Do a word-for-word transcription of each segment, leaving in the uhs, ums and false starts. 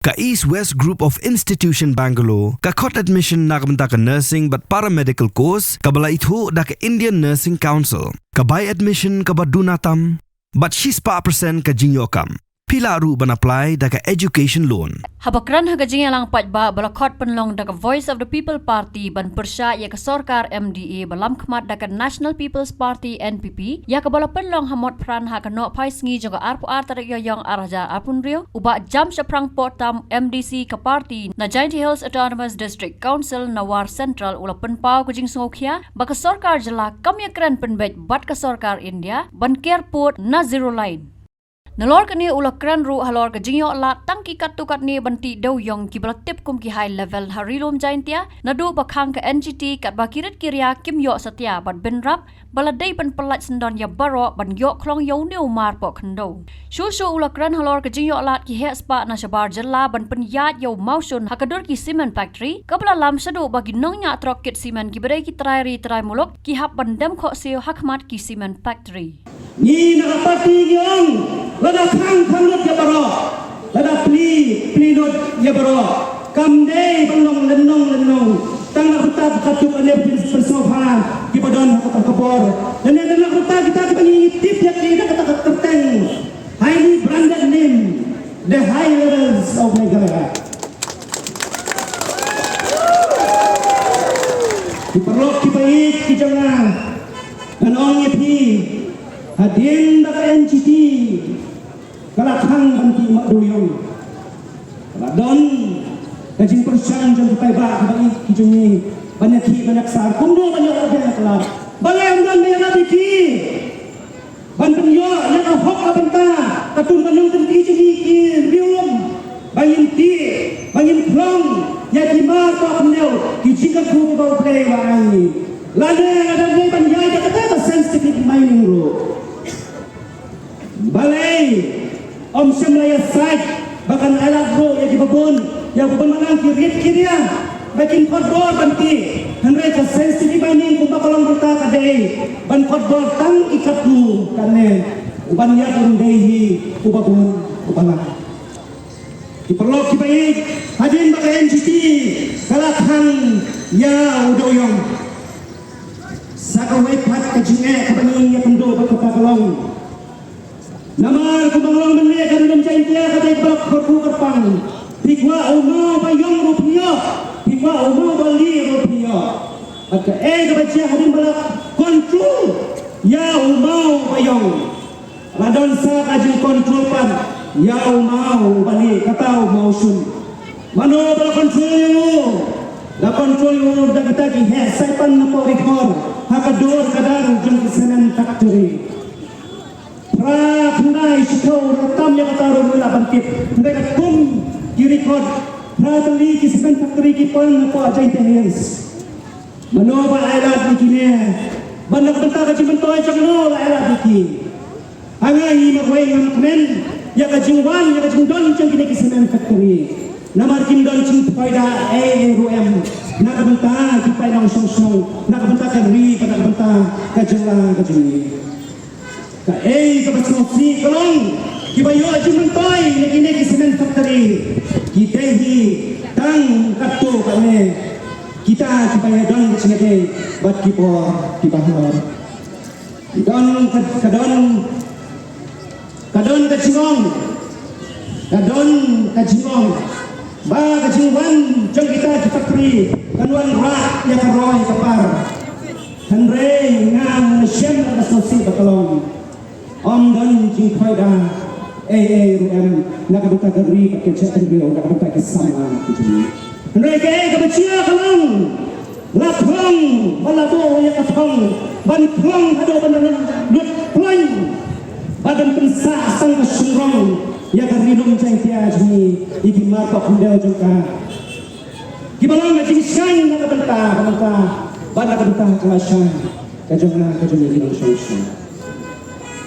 Ka East West Group of Institution Bangalore ka khot admission na ka bynta ka nursing bad paramedical course kaba la ithuh da ka Indian Nursing Council. Ka bai admission kaba duna tam bad shispah percent ka jingïoh kam. Phi lah ruh ban apply da ka education loan. Haba kren ha ka jingïalang paidbah ba la khot pynlong da ka Voice of the People Party ban pyrshah ïa ka sorkar M D A ba lam khmat da ka National People's Party N P P, ïa kaba la pynlong ha Motphran ha ka nohphai sngi jong ka arphew ar tarik Ïaïong ar hajar arphew hynriew, u Bah Jamshaphrang Pohtam, M D C ka party na Jaintia Hills Autonomous District Council Nawar Central, u la pynpaw ka jingsngewkhia ba ka sorkar jylla kam ïakren pynbeit bad ka sorkar India ban ker pud na Zero Line. Nalor kane u la kren ruh halor ka jingïoh lad tang ki katto katne ban tih dewïong kiba la tip kum ki high level ha Ri Lum Jaintia, naduh ba khang ka N G T katba ki rit ki ria kim ïoh satia bad bynrap ba la dei ban pyllait syndon ïa baroh ban ïoh khlong ïa une u mar poh khyndew. Shuh shuh u la kren halor ka jingïoh lad ki heh spah na shabar jylla ban pynïaid ïa u mawshun ha ka dur ki cement factory kaba la lam shaduh ba ki nongñiah trok kit cement kiba dei ki trai ri trai muluk ki hap ban dem khohsiew ha khmat ki cement factory. Ngi na ka party ngi ong, lada khang khang lut ïa baroh, lada plie plie lut ïa baroh. Kam dei ban long lynnong lynnong tang na ka bynta ka katto katne pyn- pynsngewbha kiba don ha kata ka por. Lane na ka bynta kita kiba ngi tip ïa ki na kata ka kyrteng, highly branded name, the high levels of Meghalaya. Ki paralok kiba ïeit ki jong nga, ngan ong ïa phi, hadien ba ka N G T ka la khang ban tih mah dewïong, ka la don ka jingpyrshang jong ki paidbah kiba ïeit ki jong ngi ban ïakhih ban ïaksar kumno ban ïoh ka biang ka lad. Balei ym don ba ïalap ïa ki ban pynïoh ïa ka hok ka bynta ka tum ka nongkynti jong ngi ki riewlum, ba ngin tih, ba ngin khlong ïa ki mar poh khyndew, ki jingkyrkhu kiba U Blei u la ai ngi. Lane lada dei ban ïaid ïa kata ka scientific mining ruh, balei ym shym la ïasaid ba kan ailad ruh ïa kiba bun, ïa kiba bun, ba nang ki rit ki ria ba kin khot bor ban tih. Hynrei ka scientific mining kumba ka long mynta ka dei ban khot bor tang ki katto katne, u ban ïaid ruh dei hi uba bun uba lang. Ki paralok kiba ïeit, hadien ba ka N G T ka la khang ïa u dewïong, sa kawei pat ka jingeh kaba ngi ïakynduh bad kata ka long, namar kumba nga ong mynne, ka Ri Lum Jaintia ka dei ka block kyrkhu kyrpang. Phi kwah u maw ba ïong ruh phi ïoh, phi kwah u maw ba lieh ruh phi ïoh. Bad kaei kaba jia hadien ba la control ïa u maw ba ïong, la don sa ka jingcontrol pat ïa u maw ba lieh, kata u mawshun. Mano ba la control ïa u? La control ïa u da kita ki heh saipan napoh Ri Khor ha ka dur ka dar jong ki cement factory. Phra khyndai shiphew ruh tam ïa kata ruh ngi lah ban tip. Hynrei katkum ki record, phra tylli ki cement factory ki poi napoh Jaintia Hills. Mano ba ailad ïa kine? Bad na ka bynta ka jingmyntoi jong mano la ailad ïa ki? Ha nga hi marwei ngam kmen ïa ka jingwan ïa ka jingdon jong kine ki cement factory. Namar kim don jingphoida ei ei ruh em na ka bynta ki paidlang shong shnong, na ka bynta ka ri, na ka bynta ka jylla ka jong ngi. Kaei kaba sngewsih ka long, kiba ïoh jingmyntoi na kine ki cement factory ki dei hi tang katto katne kita kiba ïadon ka jingïadei bad ki bor kiba halor. Ka don ka, ka don ka don ka jingong, ka don ka jingong ba ka jingwan jong kita ki factory kan wanrah ïa ka roi ka par. Hynrei nga shem ka sngewsih ba ka long, ym don jingphoida ei ei ruh em na ka bynta ka ri bad ka jaitbynriew, na ka bynta ki samla ki jong ngi. Hynrei kaei kaba jia ka long, la khlong ba la buh ïa ka thong ban khlong haduh ban lut khlong, ba ban pynsah tang ka shynrong ïa ka Ri Lum Jaintia jong ngi, ïa ki mar poh khyndew jong ka. Kiba long ka jingshngaiñ na ka bynta, ka bynta, bad na ka bynta ka lashai ka jong nga, ka jong ngi ki nongshong shnong.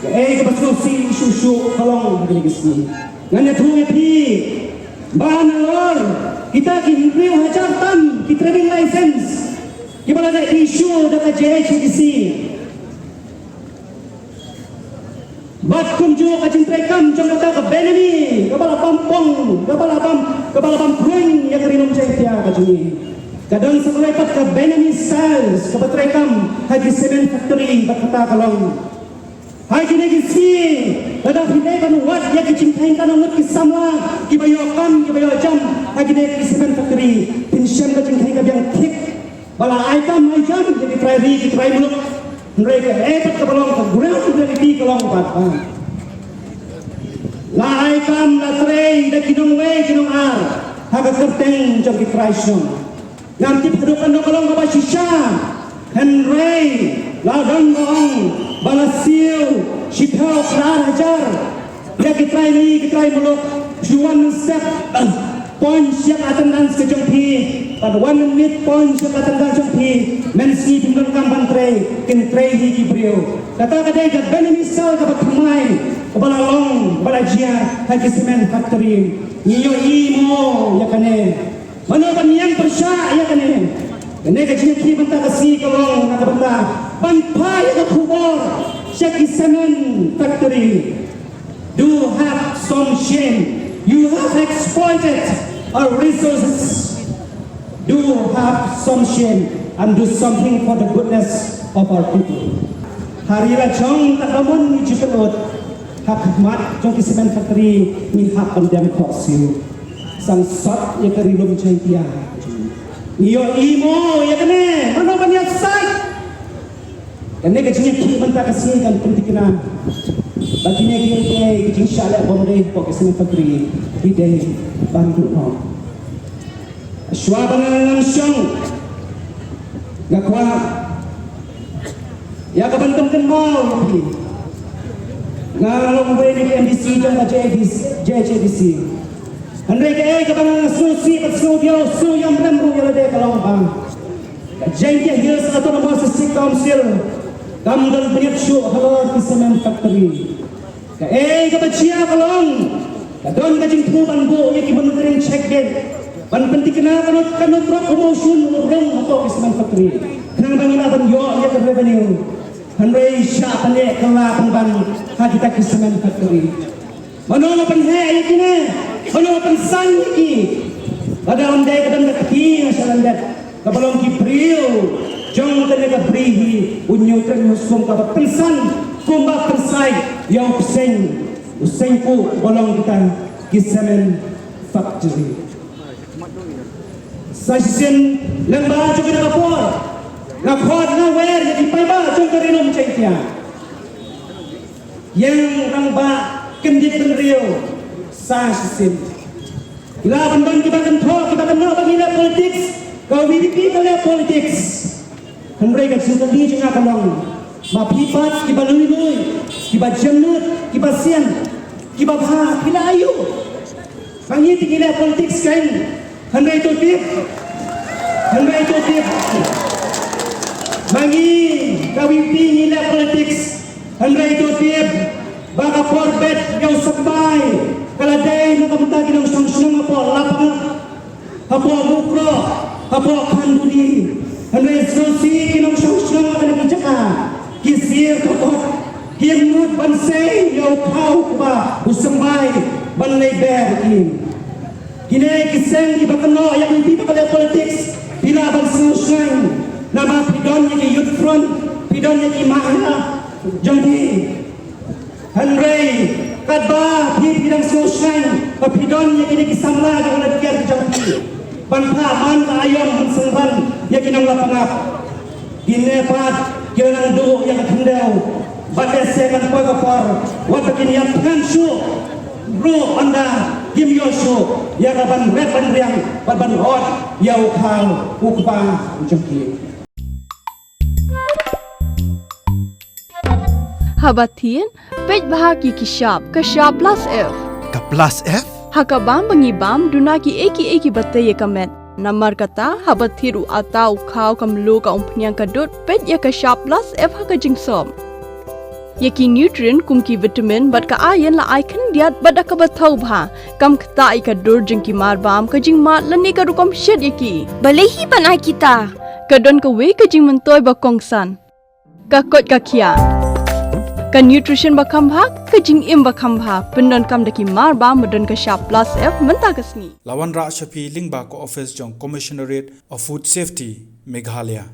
Kaei kaba sngewsih shuh shuh ka long ha kine ki sngi, ngan ïathuh ïa phi ba nalor kita ki hynriew hajar tam ki trading license kiba la dei issue da ka J H A D C, Bad kumjuh ka jingtrei kam jong kata ka Benami, kaba la bam pong, kaba la bam, kaba la bam pruin ïa ka ri lum Jaiñtia ka jong ngi. Ka don sa kawei pat ka Benami Styles, kaba trei kam ha ki cement factory, bad kata ka long. Ha kine ki sngi, lada phi dei ban wad ïa ki jingkheiñ ka ngut ki samla, kiba ïoh kam, kiba ïoh jam, ha kine ki cement factory, phin shem ka jingkheiñ ka biang thik. Ba la ai kam ai jam ïa ki trai ri ki trai muluk. Hynrei kaei pat kaba long ka ground reality ka long pat ba la ai kam la trei da ki nongwei ki nongar ha ka kyrteng jong ki trai shnong. Ngam tip haduh katno ka long kaba shisha. Hynrei la don ba ong ba la siew shiphew phra hajar ïa ki trai ri ki trai muluk, shu wan mynstep point sha ka attendance ka jong phi, bad wan mynmiet point sha ka attendance jong phi, mynsngi phim donkam ban trei, kin trei hi ki briew. Kata ka dei ka Benami Styles kaba thymmai, kaba la long, kaba la jia ha ki cement factory. Ngi ïohi mo ïa kane? Mano ban ïeng pyrshah ïa kane? Kane ka jingïakhih mynta ka sngi ka long na ka bynta ban phah ïa ka khubor sha ki cement factory. Do have some shame. You have exploited our resources. Do have some shame and do something for the goodness of our people. Ha ri la jong katba mon ngi ju pynlut, ha khmat jong ki cement factory ngi hap ban dem khohsiew. Sangsot ïa ka ri lum Jaiñtia. Ngi ïohi mo ïa kane, mano ban ïasaid? Kane ka jingïakhih mynta ka sngi kan pynthikna ba kine kiei kiei ki jingshah leh bym dei hapoh ka cement factory ki dei ban duh noh. Shuwa ba nga ngan shong, nga kwah ïa ka ban pynkynmaw ïa phi. Nga long uwei na ki M D C jong ka J A D C, J J D C. Hynrei kaei kaba nga sngewsih bad sngewdiaw sngewïamrem ruh ïa lade ka long ba ka Jaintia Hills Autonomous District Council kam don pynïap shuh halor ki cement factory. Kaei kaba jia ka long, ka don ka jingthmu ban buh ïa ki monitoring check gate ban pynthikna kano kano trok u mawshun u rung hapoh ki cement factory, khnang ba ngin lah ban ïoh ïa ka revenue. Hynrei shah pyneh kylla pynban ha kita ki cement factory. Mano la pynheh ïa kine? Mano la pynsan ïa ki? Lada ym dei ka don ka kti nga sha lyndet, kaba long ki briew jong kane ka bri hi, u Hynñiewtrep Hynñiewskum kaba pynsan kumba pynsaid ïa u bseiñ, u seiñ kuh uba long kita ki cement factory. Sa shisien lyngba jong kane ka por nga khot nga wer ïa ki paidbah jong ka Ri Lum Jaiñtia. Ïeng rangbah kyndit bynriew sa shisien. Ki lah ban don kiba kynthoh kiba kynnoh ba ngi leh politics, ka V P P ka leh politics. Hynrei ka jingkylli jong nga ka long, ma phi pat kiba lui lui, kiba jemnud, kiba sian, kiba bha, phi leh aïu? Ma ngi te ngi leh politics kein. Hynrei to tip. Hynrei to tip. Ma ngi ka V P P ngi leh politics. Hynrei to tip ba ka por bet ïa u symbai ka la dei na ka bynta ki nongshong shnong hapoh Lapangap, hapoh Mukroh, hapoh Khanduli. Hynrei sngewsih ki nongshong shnong ha kane ki jaka ki sir ka kot, kim mut ban sei ïa u khaw kaba u symbai ban leit ber ïa ki. Kine ki seng kiba kynnoh ïa ka V P P ka leh politics, phi lah ban sngewsih namar phi don ïa ki Youth Front, phi don ïa ki mahla jong phi. Hynrei katba phi phi dang sngewsih ba phi don ïa kine ki samla jong ka lynti jong phi ban phah man ka aïom ban synran ïa ki nong Lapangap. Kine pat ki la nang duh ïa ka khyndew bad ïa seh kan poi ka por wat ba kin ïap thngan shuh ruh ynda kim ïoh shuh ïa ka ban rep ban riang bad ban ot ïa u khaw u kpa u jong ki. Haba thied, peit bha ki ki shap, ka shap plus F. Ka plus F? Ha ka bam ba ngi bam, duna kiei kiei kiba tei ïa ka met. Namar kata, haba thied u atta u khaw ka mluh ka umphniang ka dud, peit ïa ka shap plus F ha ka jingsop. Ïa ki nutrient kum ki vitamin bad ka iron la ai khyndiat bad da kaba thaw bha, kam ktah ïa ka dur jong ki marbam, ka jingmad lane ka rukom shet ïa ki. Balei hi ban ai kita? Ka don kawei ka jingmyntoi ba kongsan. Ka koit ka khiah. Ka nutrition ba kham bha, ka jingim ba kham bha, pyndonkam da ki mar ba, ba don ka shap plus F mynta ka sngi. La wanrah sha phi lyngba ka office jong Commissionerate of Food Safety, Meghalaya.